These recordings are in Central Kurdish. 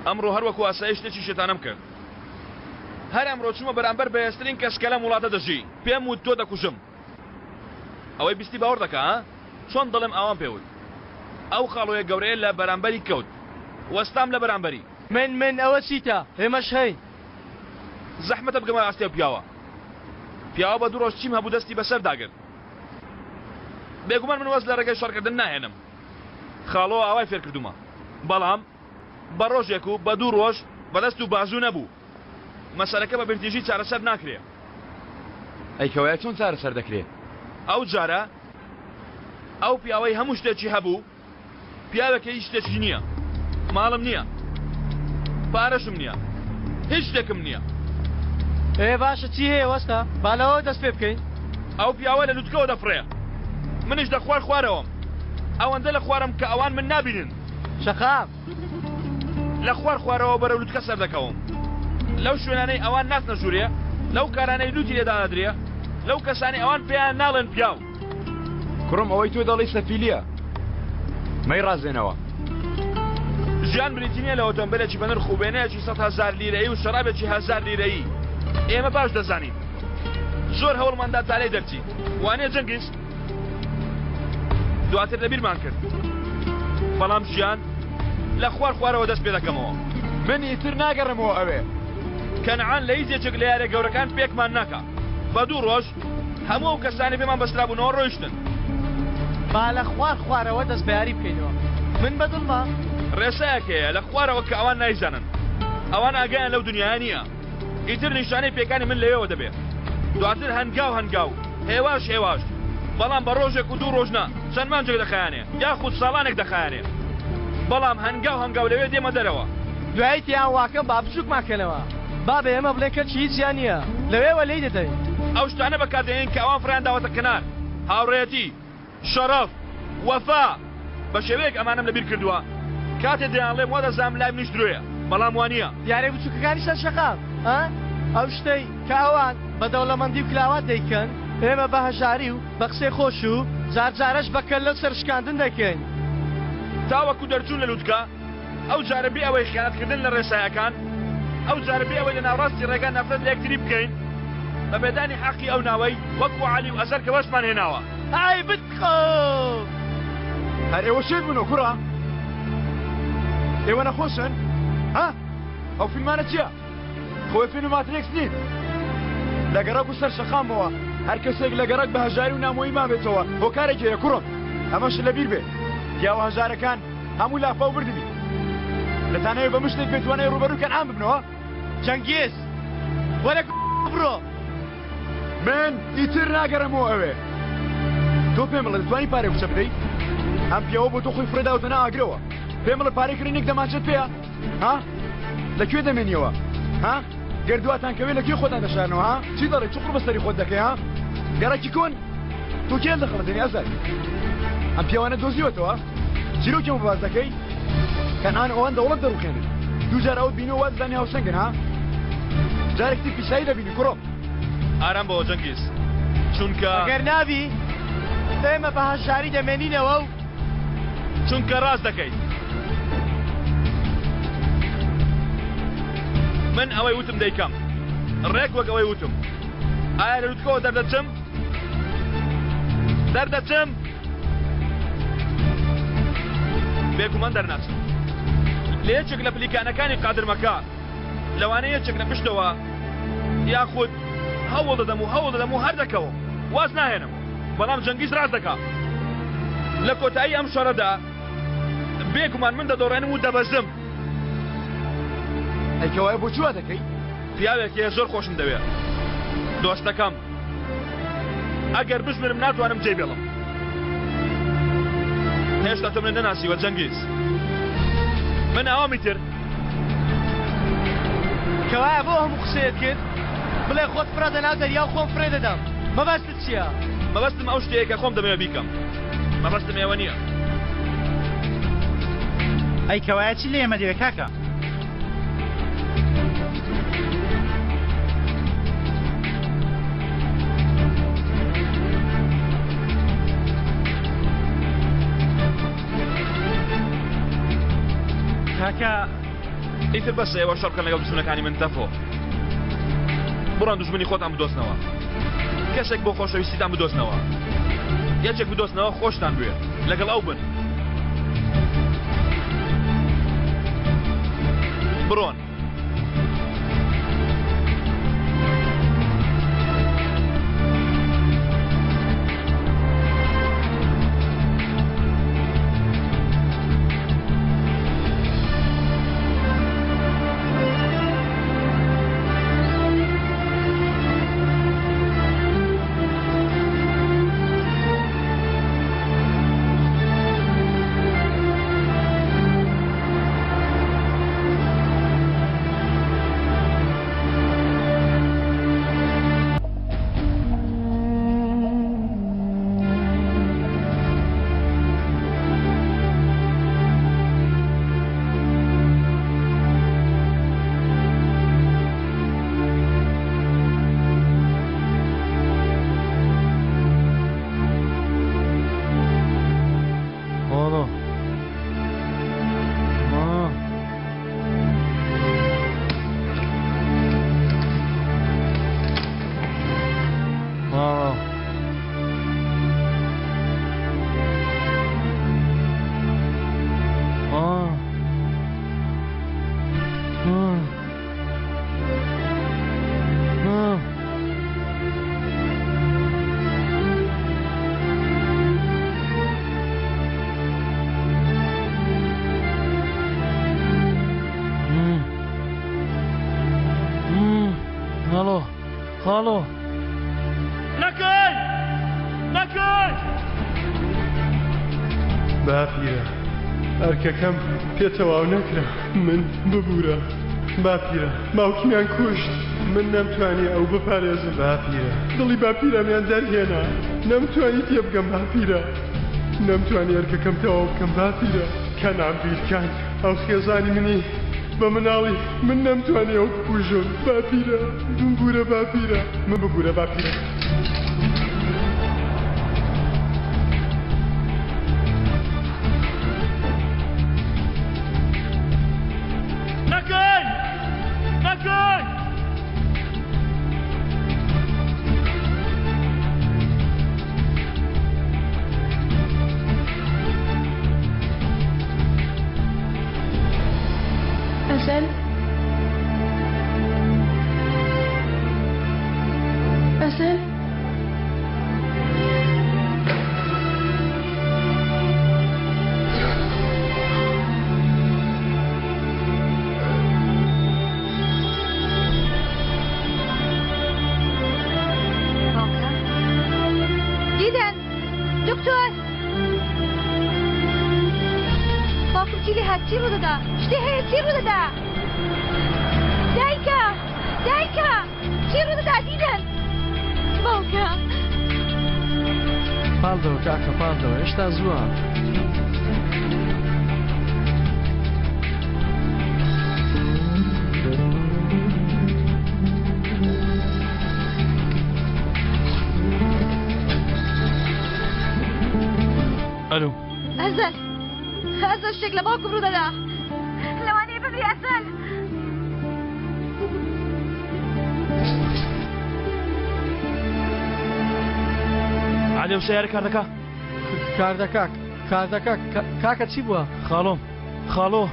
ئەمڕۆ هەر وەکو ئاسایی شتێکی شێتانەم کرد. هەر ئەمڕۆ چوومە بەرامبەر بەهێزترین کەس کە لەم وڵاتە دەژی. پێم وت تۆ دەکوژم. ئەوەی بیستی باوەڕ دەکا ها؟ چۆن دەڵێم ئاوام پێ وت. ئەو خاڵۆیە گەورەیە لە بەرامبەری کەوت. وەستام لە بەرامبەری. من من ئەوە چیتە؟ ئێمەش هەین. زەحمەتە بگەمە ئاستی ئەو پیاوە. پیاوە بە دوو ڕۆژ چیم هەبوو دەستی بەسەر داگرت. بێگومان من واز لە ڕێگای شەڕکردن ناهێنم. خاڵۆ ئاوای فێر کردوومە. بەڵام بە ڕۆژێک و بە دوو ڕۆژ بە دەست و بازوو نەبوو. مەسەلەکە بە بیرتیژی چارەسەر ناکرێ. ئەی کەوایە چۆن چارەسەر دەکرێ؟ ئەو جارە ئەو پیاوەی هەموو شتێکی هەبوو، پیاوێکە هیچ شتێکی نییە. ماڵم نییە. پارەشم نییە. هیچ شتێکم نییە. ئێ باشە چی هەیە وەستا؟ با لەوەوە دەست پێ بکەین. ئەو پیاوە لە لوتکەوە دەفڕێ. منیش لە خوار خوارەوەم. ئەوەندە لە خوارم کە ئەوان من نابینن. شەقام. لە خوار خوارەوە بەرەو لوتکە سەردەکەوم. لەو شوێنانەی ئەوان ناچنە ژوورێ، لەو کارانەی لوتی لێ دانادرێ، لەو کەسانەی ئەوان پێیان ناڵێن پیاو. کوڕم ئەوەی تۆ دەڵێی سەفیلیە. مەیڕازێنەوە. ژیان بریتی نییە لە ئۆتۆمبێلێکی بەنرخ و وێنەیەکی 100,000 لیرەیی و شەرابێکی 1000 لیرەیی. ئێمە باش دەزانین. زۆر هەوڵمان دا تا لێی دەرچین. وانییە جەنگیز؟ دواتر لەبیرمان کرد. بەڵام ژیان لە خوار خوارەوە دەست پێ دەکەمەوە. من ئیتر ناگەڕێمەوە ئەوێ. کەنعان لە هیچ یەکێک لە یارە گەورەکان پێکمان ناکا. بە دوو ڕۆژ هەموو ئەو کەسانەی پێمان بەسترابوونەوە ڕۆیشتن. با لە خوار خوارەوە دەست بە یاری بکەینەوە. من بە دڵمە. ڕێسایەک هەیە لە خوارەوە کە ئەوان نایزانن. ئەوان ئاگایان لەو دنیایە نییە. ئیتر نیشانەی پێکانی من لەوێوە دەبێ. دواتر هەنگاو هەنگاو، هێواش هێواش، بەڵام بە ڕۆژێک و دوو ڕۆژ نا، چەند مانگێک دەخایەنێ، یاخود ساڵانێک دەخایەنێ. بەڵام هەنگاو هەنگاو لەوێ دێمە دەرەوە. دوایی تێیان واکەم با بچووکمان کەنەوە. با بە ئێمە بڵێن کەلکی هیچیان نییە. لەوێوە لێی دەدەین. ئەو شتانە بەکار دەهێنین کە ئەوان فڕێیان داوەتە کەنار، هاوڕێیەتی، شەڕەف، وەفا، بە شێوەیەک ئەمانەم لەبیر کردووە، کاتێ دەیانڵێم وا دەزانم لای منیش درۆیە، بەڵام وانییە. یاریە بچووکەکانی سەر شەقام، ئا؟ ئەو شتەی کە ئەوان بە دەوڵەمەندی و کلاوات دەیکەن، ئێمە بە هەژاری و بە قسەی خۆش و جار جارەش بە کەللە و سەرشکاندن دەیکەین. تاوەکو دەرچوون لە لوتکە، ئەو جارە بێ ئەوەی خیانەتکردن لە ڕێسایەکان، ئەو جارە بێ ئەوەی لە ناوەڕاستی ڕێگا نەفرەت لە یەکتری بکەین، بە پێدانی حەقی ئەو ناوەی وەکو عەلی و ئەزەر کە وەشمان هێناوە. ئای بتخۆم! هەر ئێوە شێت بوون کوڕە؟ ئێوە نەخۆشن؟ ها؟ ئەو فیلمانە چییە؟ خۆ فیلم ماترێکس نین. لە گەڕەک و سەر شەقامەوە هەر کەسێک لە گەڕەک بە هەژاری و نامۆیی مابێتەوە هۆکارێک هەیە کوڕم. ئەمەش لەبیر بێ. پیاوە هەژارەکان هەموو لافاو بردنی. دەتانەوێ بە مشتێک بێتوانای ڕووبەروو کەنعان ببنەوە؟ چەنگیز وەرە بڕۆ. من ئیتر ناگەڕێمەوە ئەوێ. تۆ پێم بڵێ دەتوانی پارەی کچە بدەی؟ ئەم پیاوە بۆ تۆ خۆی فڕێداوەتە ناو ئاگرەوە. پێم بڵێ پارەی کڕینێک دەمانچەت پێیە؟ ها؟ لە کوێ دەمێنیەوە؟ ها؟ گەر دواتان کەوێ لە کوێ خۆتان دەشارنەوە ها؟ چی دەڵێی چ قوڕ بەسەری خۆت دەکەی ها؟ گەڕەکی کۆن؟ تۆ کێ دەخەڵەتێنی ئازار؟ ئەم پیاوانە دۆزیوەتەوە؟ چیرۆکی ئەمە باس دەکەی؟ کەنعان ئەوان دەوڵەت دەڕوخێنن. دووجار ئەوت بینیوە وا دەزانی هاوسەنگن ها؟ جارێک تر پیسایی دەبینی کوڕم. ئارام بەوە جەنگیز چونکە. ئەگەر نابی ئێمە بە هەژاری دەمێنینەوە و. چونکە ڕاست دەکەیت. من ئەوەی وتم دەیکەم. ڕێک وەک ئەوەی وتم. ئایا لە لوتکەوە دەردەچم؟ دەردەچم؟ بێگومان دەرناچم. لە یەکێک لە پلیکانەکانی قادرمەکە، لەوانەیە یەکێک لە پشتەوە یاخود هەوڵ دەدەم و هەوڵ دەدەم و هەر دەکەوم. واز ناهێنم. بەڵام جەنگیز ڕاست دەکا. لە کۆتایی ئەم شەڕەدا بێگومان من دەدۆڕێنم و دەبەزم. ئەی کەوایە بۆچی وا دەکەی؟ پیاوێک هەیە زۆر خۆشم دەوێ. دۆستەکەم. ئەگەر بشمرم ناتوانم جێی بێڵم. هێشتا تۆ منت نەناسیوە جەنگیز. من ئاوامی تر. کەوایە بۆ هەموو قسەیەت کرد؟ بڵێ خۆت فڕەدە ناو دەریا و خۆم فڕێ دەدەم. مەبەستت چییە؟ مەبەستم ئەو شتەیە کە خۆم دەمەوێ بیکەم. مەبەستم ئێوە نییە. ئەی کەوایە چی لە ئێمە دەوێ کاکە؟ کاکە. ئیتر بەسە ئێوە شەڕ بکەن لەگەڵ دوژمنەکانی من تەفۆ. بڕۆن دوژمنی خۆتان بدۆزنەوە. کەسێک بۆ خۆشەویستیتان بدۆزنەوە. یەکێک بدۆزنەوە خۆشتان بوێ. لەگەڵ ئەو بن. بڕۆن. خاڵۆ خاڵۆ نەکەی نەکەی باپیرە ئەرکەکەم پێ تەواو نەکرا من ببورە باپیرە باوکمیان کوشت من نەمتوانی ئەو بپارێزم باپیرە دڵی باپیرەمیان دەرهێنا نەمتوانی تێبگەم باپیرە نەمتوانی ئەرکەکەم تەواو بکەم باپیرە کەنعان بیرکان ئەو خێزانی منی بە مناڵی من نەمتوانی ئەو بکوژم باپیرە بمبورە باپیرە من ببورە باپیرە. نەکەی نەکەی ئەزەل ئەزەل باوکە دیدەن دکتۆر باوکم چی لێ هات چی ڕوودەدا شتێ هەیە چی ڕوودەدا دایکە دایکە چی ڕوودەدا دیدەن باوکە پاڵدەوە کاکە پاڵدەوە هێشتا زووە. ئەلو ئەزەل ئەزەل شتێک لە باوکم ڕوودەدا لەوانەیە بمری ئەزەل عەلی ئەو سەیارە کار دەکا؟ کار دەکا کار دەکا کاکە چی بووە؟ خاڵۆم خاڵۆ.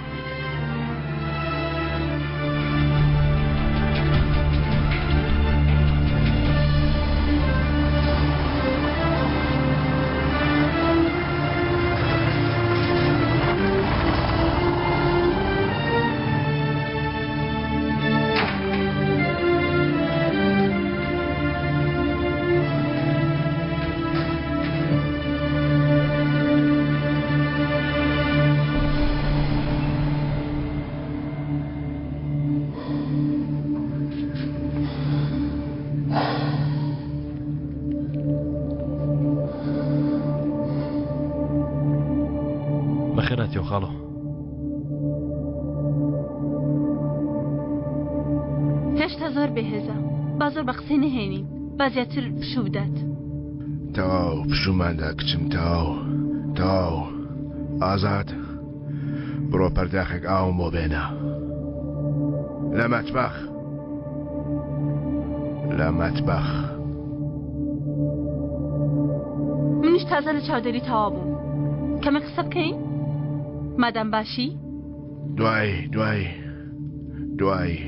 بەخێراتیەوە خاڵۆ. هێشتا زۆر بێهێزە با زۆر بە قسەی نەهێنین با زیاتر پشوو بدات. تەواو پشووماندا کچم تەواو تەواو ئازاد بڕۆ پەرداخێک ئاوم بۆ بێنە. لە مەتبەخ لە مەتبەخ. منیش تازە لە چاودێری تەواو بووم. کەمێک قسە بکەین؟ مادام باشی؟ دوایی دوایی دوایی.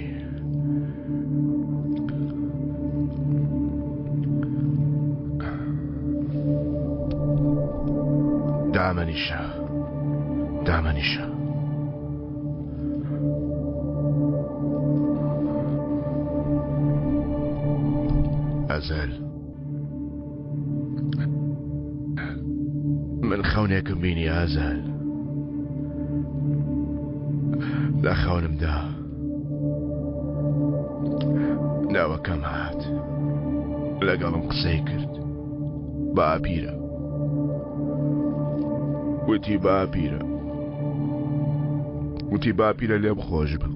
دامەنیشە دامەنیشە. ئەزەل من خەونێکم بینی ئازال لە خەونمدا ناوەکەم هات لەگەڵم قسەی کرد باپیرە وتی باپیرە وتی باپیرە لێم خۆش بە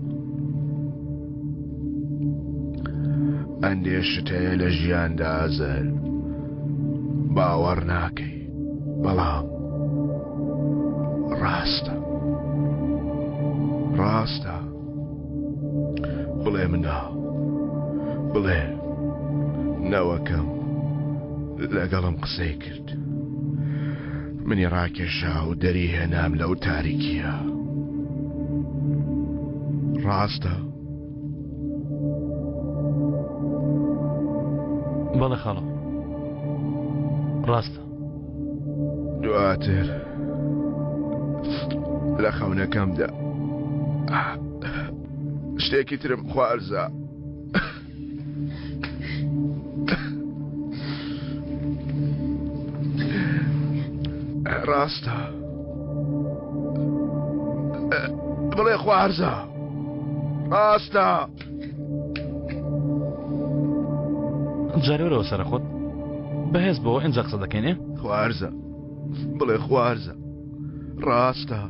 ئەندێ شت هەیە لە ژیاندا ئازەر باوەڕ ناکەی بەڵام ڕاستە ڕاستە بڵێ مناڵ بڵێ نەوەکەم لەگەڵم قسەی کرد منی ڕاکێشا و دەری هێنام لەو تاریکیە ڕاستە بەڵێ خاڵۆ ڕاستە. دواتر لە خەونەکەمدا شتێکی ترم خوارزا. ڕاستە بڵێ خوارزا ڕاستە. جارێ وەرەوە سەرە خۆت بەهێز بۆ ئینجا قسە دەکەین ئێ؟ خوارزە بڵێ خوارزە ڕاستە.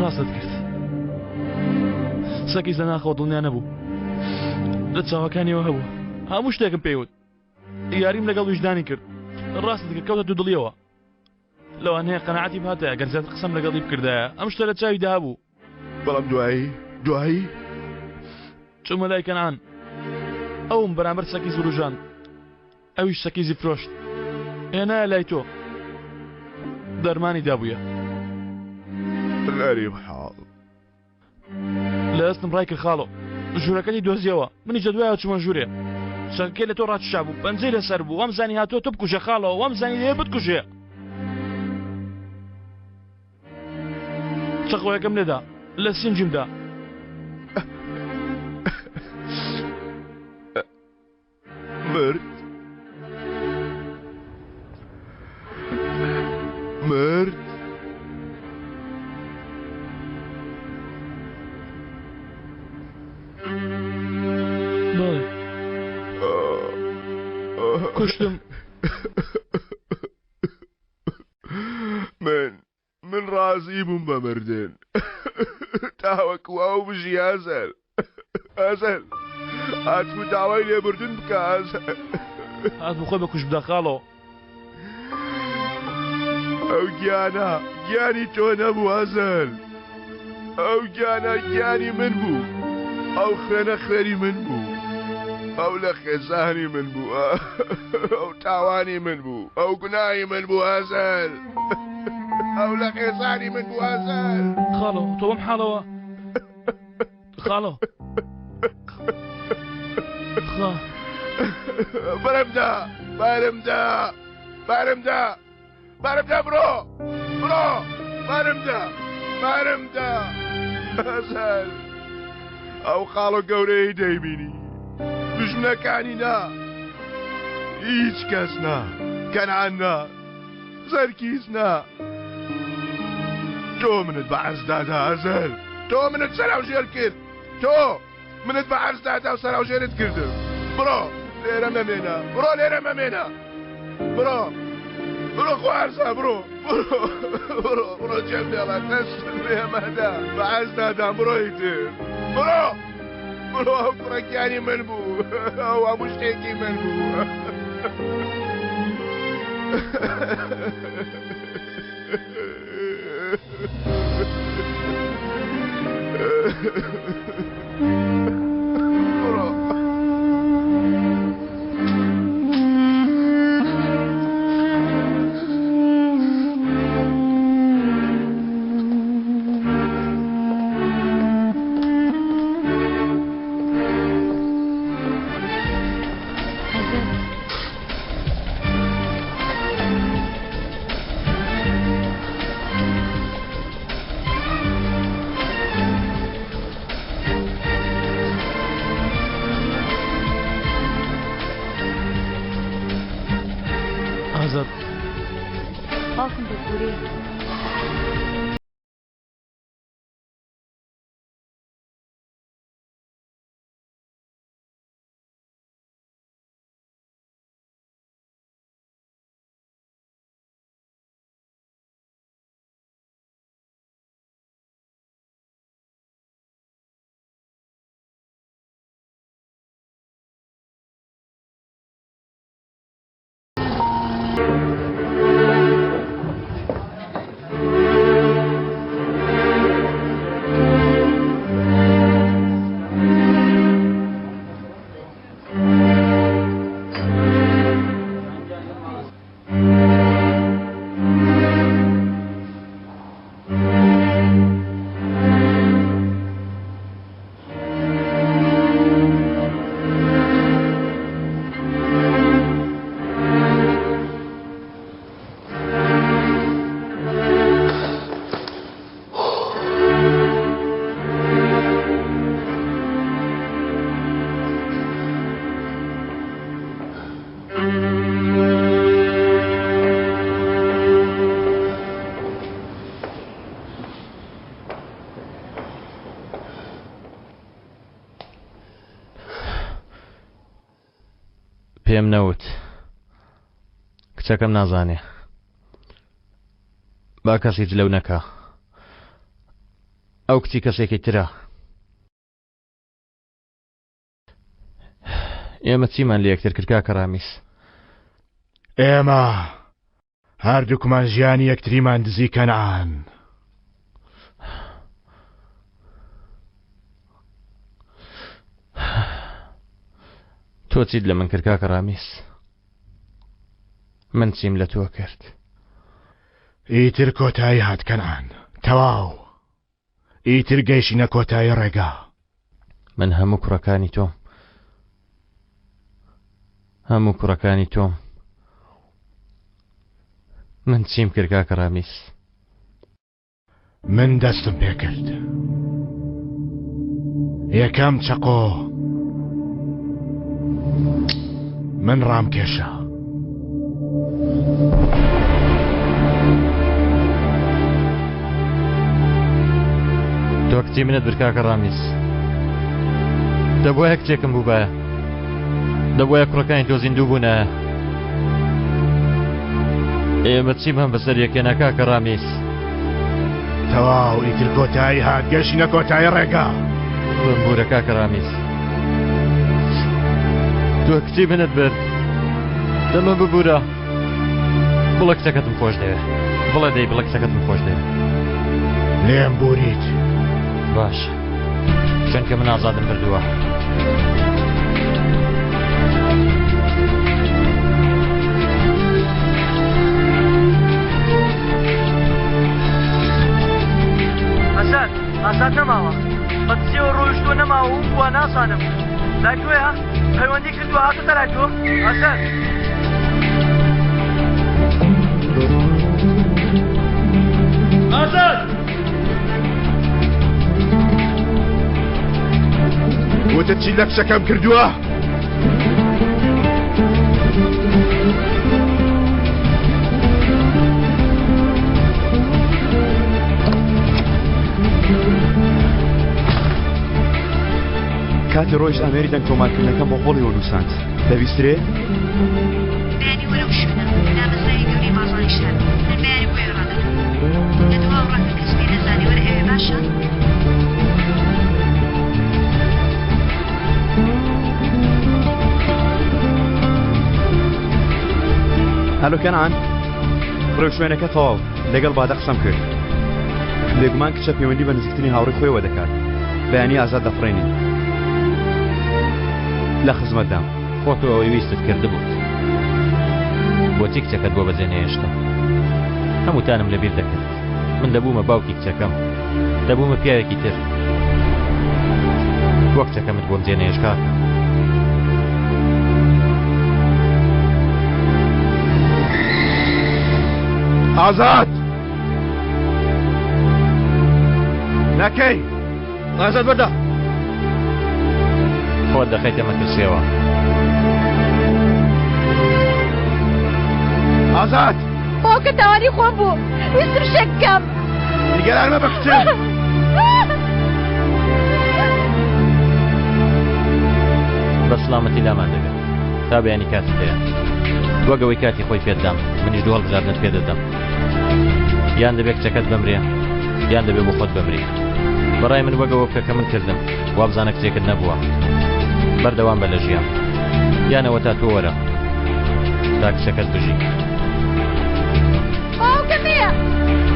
ڕاستت کرد سەگیش لە ناخەوە دڵنیا نەبوو لە چاوەکانیەوە هەبوو هەموو شتێکم پێیوت یاریم لەگەڵ ویژدانی کرد ڕاستت کرد کەوتە دوودڵیەوە لەوانەیە قەناعەتی بهاتایە گەر زیاتر قسەم لەگەڵی بکردایە ئەم شتە لە چاویدا هەبوو بەڵام دوایی دوایی چوومە لای کەنعان ئەوم بەرامبەر سەکیز وروژاند ئەویش سەکیزی فرۆشت هێنایە لای تۆ دەرمانی دابوویە. غەریب حاڵ. لە دەستم ڕای کرد خاڵۆ ژوورەکەتی دۆزیەوە منیش لە دوایەوە چوومە ژوورێ چەکەکەی لە تۆ ڕاکیشابوو پەنجەی لەسەر بوو وامزانی هاتووە تۆ بکوژێ خاڵۆ وامزانی دەیەوێ بتکوژێ چەقۆیەکەم لێدا لە سینگیم دا. مرد مرد بەڵێ کوشتم. من من ڕازی بووم بە مردن تاوەکو ئەو بژی ئازەر ئازەر هاتبوو داوای لێبوردن بکە ئازەر هاتبوو خۆی بەکوشت بدا خاڵۆ. ئەو گیانە گیانی تۆ نەبوو ئازەر ئەو گیانە گیانی من بوو ئەو خوێنە خوێنی من بوو ئەو لە خێزانی من بوو ئەو تاوانی من بوو ئەو گوناهی من بوو ئازەر ئەو لە خێزانی من بوو ئازار. خاڵۆ تۆ بەم حاڵەوە خاڵۆ خا. بەرمدا بارمدا بارمدا بارمدا بڕۆ بڕۆ بارمدا بارمدا ئازار ئەو خاڵۆ گەورەی دەیبینی دوژمنەکانی نا هیچ کەس نا کەنعان نا زەرکیز نا تۆ منت بە عەرز دادا ئەزەر تۆ منت سەراوژێر کرد تۆ منت بە عەرز دادا و سەراوژێرت کردم بڕۆ لێرە مەمێنە بڕۆ لێرە مەمێنە بڕۆ بڕۆ خوارزا بڕۆ بڕۆ بڕۆ بڕۆ جێم بێڵە دەست لێمەدا بە عەرز دادام بڕۆ ئیتر بڕۆ بڕۆ ئەو کوڕە گیانی من بوو. بوو ئەو هەموو شتێکی من بوو. بڕۆ. ئازاد باوکم ببورێ. پێم نەوت کچەکەم نازانێ با کەس هیچ لەو نەکا ئەو کچی کەسێکی ترە ئێمە چیمان لە یەکتر کرد کاکە ڕامیس؟ ئێمە هەردووکمان ژیانی یەکتریمان دزی کەنعان. تۆ چیت لە من کرد کاکە ڕامیس؟ من چیم لە تۆ کرد؟ ئیتر کۆتایی هات کەنعان، تەواو. ئیتر گەیشتینە کۆتایی ڕێگا. من هەموو کوڕەکانی تۆم. هەموو کوڕەکانی تۆم. من چیم کرد کاکە ڕامیس؟ من دەستم پێ کرد. یەکەم چەقۆ من ڕامکێشا. تۆ کچی منت برد کاکە ڕامیس. دەبوایە کچێکم بووبایە. دەبوایە کوڕەکانی تۆ زیندوو بوونایە. ئێمە چیمان بەسەر یەکێنا کاکە ڕامیس؟ تەواو ئیتر کۆتایی هات گەشتینە کۆتایی ڕێگا. بمبورە کاکە ڕامیس. تۆ کچی منت برد. دەمە ببورە. بڵێ کچەکەتم خۆش دەوێ. بڵێ دەی بڵێ کچەکەتم خۆش دەوێ. لێم بوریت. باش. چونکە من ئازادم بردووە. ئازاد ئازاد نەماوە بە دزیەوە ڕۆیشتووە نەماوە و بووە نازانم لای تۆیە پەیوەندی کردووە هاتۆتە لای تۆ ئازاد ئازاد وتت چی لە کچەکەم کردووە؟ کاتی ڕۆیشت ئامێری دەنگ تۆمارکردنەکەم بۆ قۆڵیەوە نووساند. دەبیسترێ؟ بەیانی وەرە و شوێنە دامەزراوی گەورەی بازاڕی شار من بەیانی بۆ ئێوە ڕادەکەم لە دواوە ڕاکە کەس پێی نەزانێ وەرە ئەوێ باشە؟ هەلۆ کەنعان، ڕێوشوێنەکە تەواو، لەگەڵ بادە قسەم کرد. بێگومان کچە پەیوەندی بە نزیکترین هاوڕێی خۆیەوە دەکات. بەیانی ئازاد دەفڕێنین. لە خزمەتدام. خۆ تۆ ئەوەی ویستت کردبووت. بۆچی کچەکەت بۆ بەجێ نەهێشتم؟ هەمووتانم لەبیر دەکرد. من دەبوومە باوکی کچەکەم. دەبوومە پیاوێکی تر. بۆ کچەکەمت بۆم جێ نەهێشت کاکە؟ ئازاد! نەکەی! ئازاد بەردە! خۆت دەخەیتە مەترسیەوە. ئازاد! باوکە تاوانی خۆم بوو ویستم شتێک بکەم. نیگەران مەبە کچم. بە سڵامەتی لامان دەبێت تا بەیانی کاتت هەیە وەک ئەوەی کاتی خۆی پێت دام منیش دوو هەڵبژاردنت پێ دەدەم یان دەبێت کچەکەت بمرێ یان دەبێ بۆ خۆت بمری بەڕای من وەک ئەوە بکە کە من کردم وابزانە کچێکت نەبووە بەردەوام بە لە ژیان یانەوە تا تۆ وەرە تا کچەکەت بژی. باوکە بێ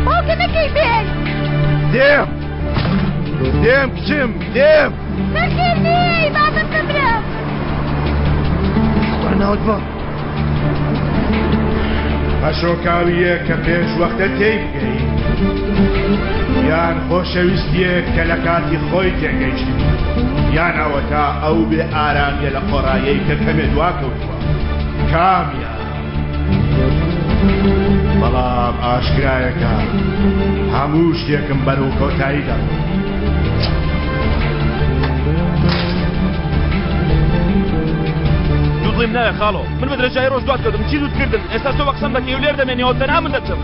باوکە نەکەی بێ دێم دێم کچم دێم نەکەی بێ با من بمرم. خوا ناوت بڕ پەشۆکاوییەک کە پێش وەختە تێی بگەی یان خۆشەویستییەک کە لە کاتی خۆی تێگەیشتبی یان ئەوەتا ئەو بێ ئارامییە لە خۆڕایەی کە کەمێ دواکەوتووە کامیان؟ بەڵام ئاشکرایە کە هەموو شتێکم بەرەو کۆتایی دەڕۆ. دوودڵیم ناوێ خاڵۆ من بە درێژایی ڕۆژ دوات کەوتم چی دووت کردم ئێستا تۆ بە قسەم دەکەی و لێر دەمێنیەوە تەنها من دەچم.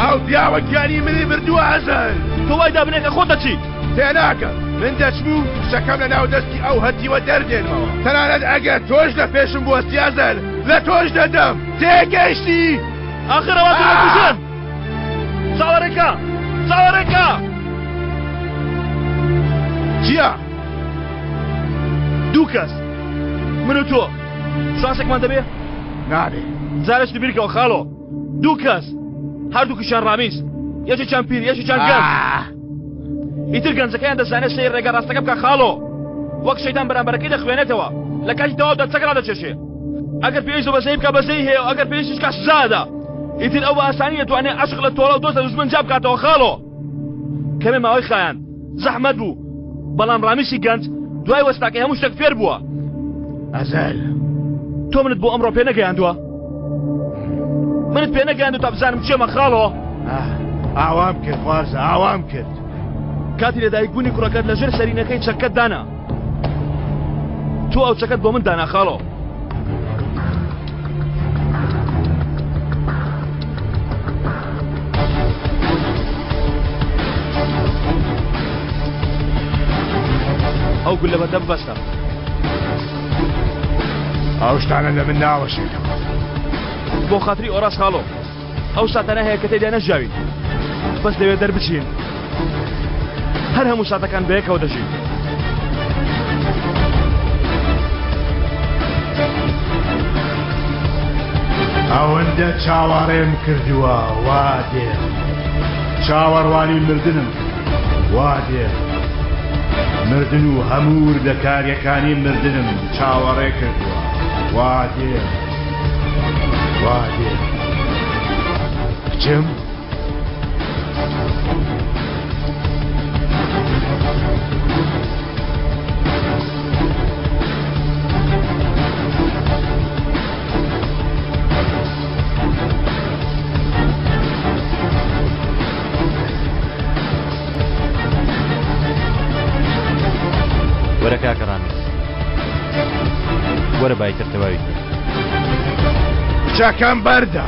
ئەو پیاوە گیانی منی بردووە ئەزەل. تۆ وای دابنێ کە خۆت دەچیت. تێناگەم من دەچم و کچەکەم لە ناو دەستی ئەو هەتیوە دەردێنمەوە تەنانەت ئەگەر تۆش لە پێشم بوەستی ئەزەل لە تۆش دەدەم تێگەیشتی؟ ئاخر ئەوان تۆ دەکوژن چاوەڕێکە چاوەڕێکە. چییە؟ دوو کەس من و تۆ شانسێکمان دەبێ؟ نابێ. جارێکی تر بیرکەوە خاڵۆ دوو کەس هەردووکیشیان ڕامیز یەکێکیان پیر یەکێکیان گەنج ئیتر گەنجەکەیان دەزانێت سەیر ڕێگا ڕاستەکە بکە خاڵۆ وەک شەیتان بەرامبەرەکەی دەخوێنێتەوە لە کاتی تەواودا چەک ڕادەکێشێ ئەگەر پێویست بە بەزەیی بکە بەزەیی هەیە و ئەگەر پێویستیش کا سزا ئەدا ئیتر ئەو بە ئاسانی دەتوانێت عەشق لە تۆڵە و دۆست لە دوژمن جیا بکاتەوە خاڵۆ کەمێ ماوەی خایاند زەحمەت بوو بەڵام ڕامیسی گەنج دوای وەستاکەی هەموو شتێک فێر بووە. ئەزەل. تۆ منت بۆ ئەمڕۆ پێ نەگەیاندووە؟ منت پێ نەگەیاندوو تا بزانم کێمە خاڵۆ؟ ئاوام کرد خوارزە ئاوام کرد. کاتی لەدایک بوونی کوڕەکەت لەژێر سەرینەکەی چەکەت دانا. تۆ ئەو چەکەت بۆ من دانا خاڵۆ. ئەو گولە بەندە ببەستە. ئەو شتانە لە من ناوەشێتەوە. بۆ خاتری ئۆراس خاڵۆ ئەو ساتانە هەیە کە تێیدا نەژیاوین بەس لەوێ دەربچین هەر هەموو ساتەکان بەیەکەوە دەژین. ئەوەندە چاوەڕێم کردووە وا دێم چاوەڕوانی مردنم کرد وا دێم مردن و هەموو وردەکاریەکانی مردنم چاوەڕێ کردووە وا دێم وا دێم کچم وەرە کاکە ڕامیز وەرە بایتر تەواوی کرد. کچەکەم بەردە.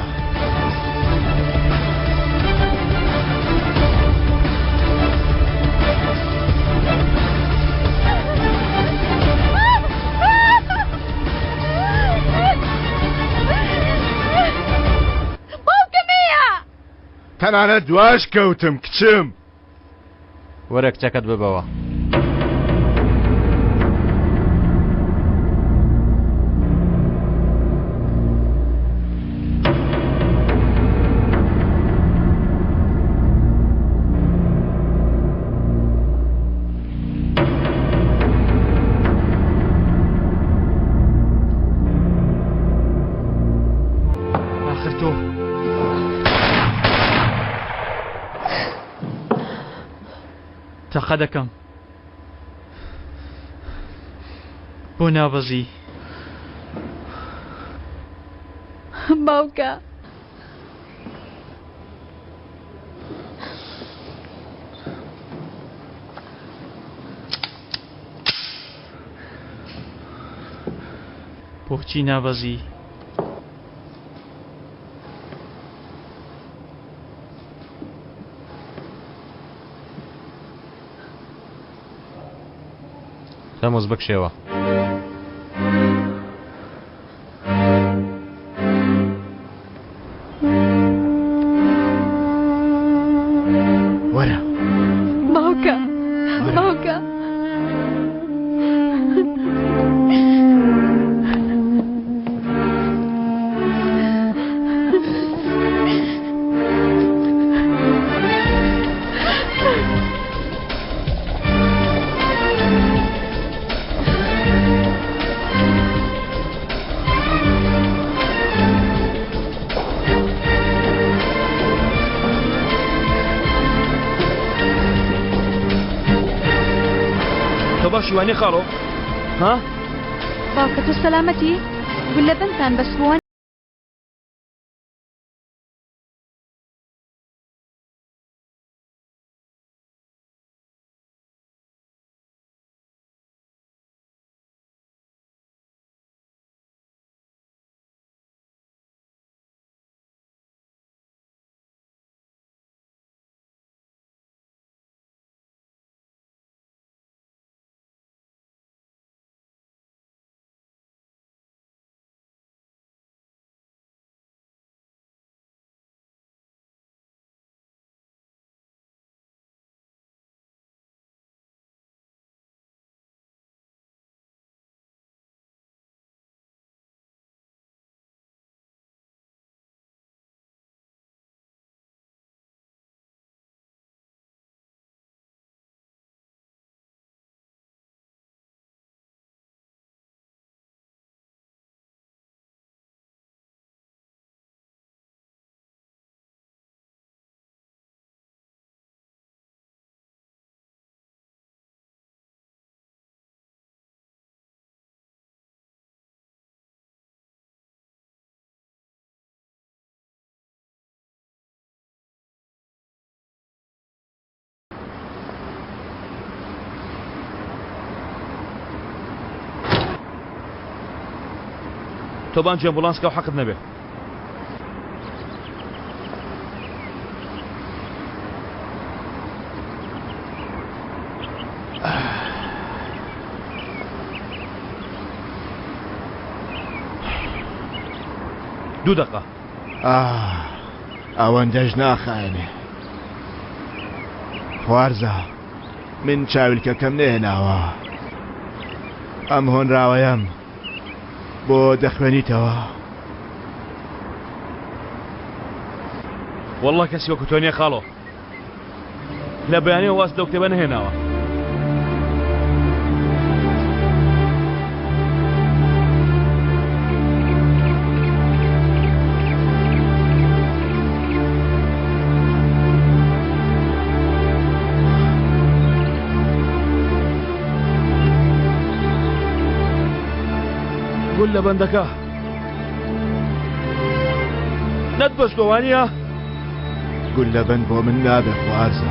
باوکم هەیە. تەنانەت دواش کەوتم کچم. وەرە کچەکەت ببەوە. تەقە دەکەم. بۆ نابەزی؟ باوکە. بۆچی نابەزی؟ تەموز بکشێوە. وەرە. باوکە باوکە. تۆ باشی وانیە خاڵۆ ها؟ باوکە تۆ سەلامەتی؟ گوللە بەندتان بەستبووە؟ تۆ بانگی ئەمبوڵانس کە و حەقت نەبێ. دوو دەقە. ئاه ئەوەندەش ناخایەنێ. خوارزا من چاویلکەکەم نەهێناوە. ئەم هۆنراوەیەم بۆ دەخوێنیتەوە؟ واللە کەسی وەکو تۆ نیە خاڵۆ لە بەیانیەوە واز لەو کتێبە نەهێناوە. گول لە بەندەکە نەتبەستوە وانییە؟ گوللە بەند بۆ من نابێ خوارزا.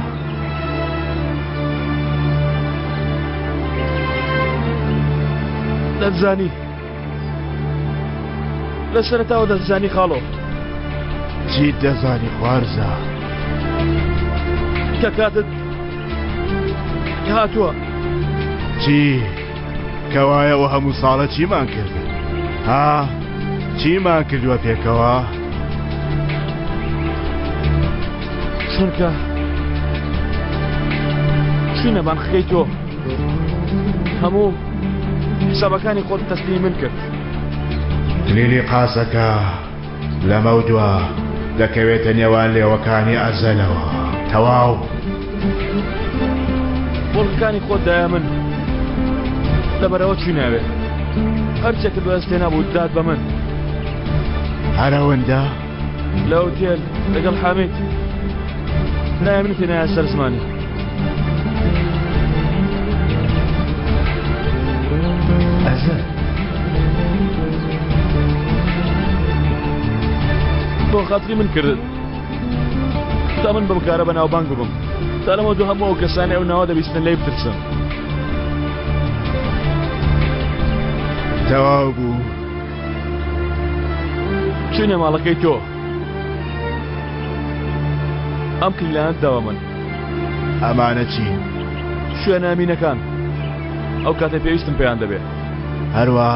دەتزانی لە سەرەتاوە دەتزانی خاڵۆ. چیت دەزانی خوارزا؟ کە کاتت هاتووە. چی؟ کەوایە ئەو هەموو ساڵە چیمان کرد؟ ها؟ چیمان کردووە پێکەوە؟ چونکە چوینە بانقەکەی تۆ هەموو حسابەکانی خۆت تەسلیمی من کرد. کلیلی قاسەکە لەمەودوا دەکەوێتە نێوان لێوەکانی ئەزەلەوە. تەواو. مۆڵگەکانی خۆت دایە من. لەبەرئەوە چووینە ئەوێ. هەرچێکت بەدەست هێنابوو دات بە من. هەر ئەوەندە؟ لە ئوتێل لەگەڵ حامید ناوی منت هێنایە سەر زمانی. بۆ خاتری من کردت تا من بەم کارە بەناوبانگ ببم تا لەمە دوو هەموو ئەو کەسانەی ئەو ناوە دەبیستن لێی بترسن. تەواو بوو. چوینە ماڵەکەی تۆ ئەم کلیلانەت داوە من. ئەمانە چین؟ شوێنە ئەمینەکان ئەو کاتێ پێویستم پێیان دەبێ. هەروە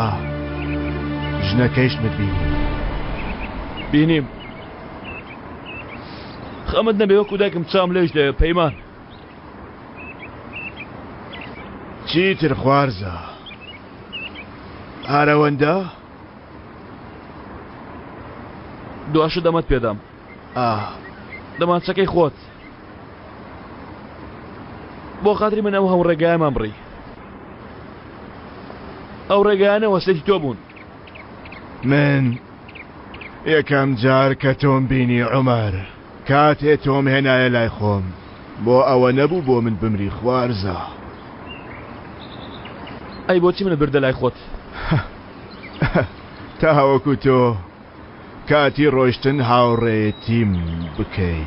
ژنەکەیشمت بینی. بینیم. خەمت نەبێ وەکو دایکم چاوم لێش دەوێ پەیمان. چیتر خوارزا. ئارەوەندە؟ دواشە دەمەت پێدام. ئاه. دەمانچەکەی خۆت. بۆ خاتری من ئەو هەموو ڕێگایەمان بڕی. ئەو ڕێگایانە وەسێتی تۆ بوون. من یەکەم جار کە تۆم بینی عومەر کاتێ تۆم هێنایە لای خۆم بۆ ئەوە نەبوو بۆ من بمری خوارزا. ئەی بۆچی منت بردە لای خۆت؟ تاوەکو تۆ کاتی ڕۆیشتن هاوڕێیەتیم بکەی.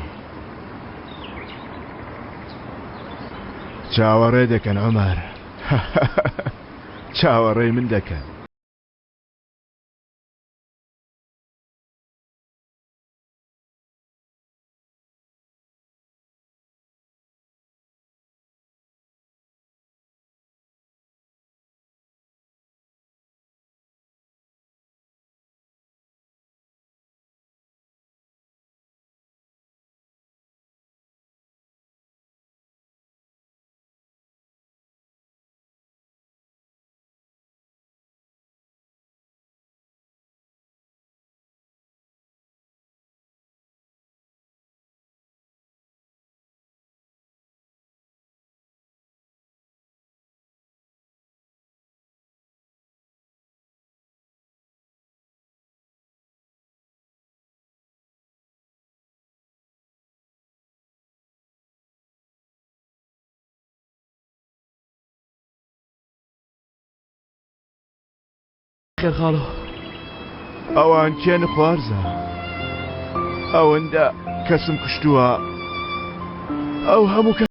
چاوەڕێ دەکەن عومەر چاوەڕێی من دەکەن. خێر خاڵۆ. ئەوان کێن خوارزا؟ ئەوەندە کەسم کوشتووە ئەو هەموو کە.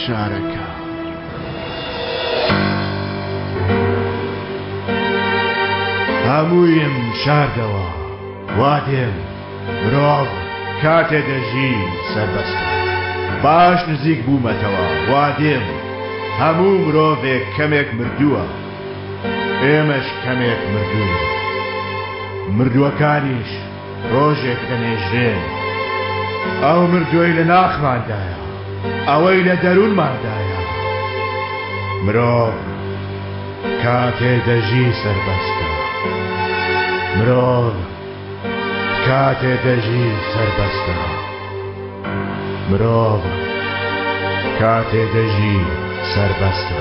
شارەکە. هەموویم شاردەوە وا دێم مرۆڤ کاتێ دەژی سەربەستە باش نزیک بوومەتەوە وا دێم هەموو مرۆڤێک کەمێک مردووە ئێمەش کەمێک مردووین مردووەکانیش ڕۆژێک دەنێژرێن. ئەو مردووەی لە ناخماندایە، ئەوەی لە دەروونماندایە. مرۆڤ کاتێ دەژی سەربەستە. مرۆڤ کاتێ دەژی سەربەستە. مرۆڤ کاتێ دەژی سەربەستە.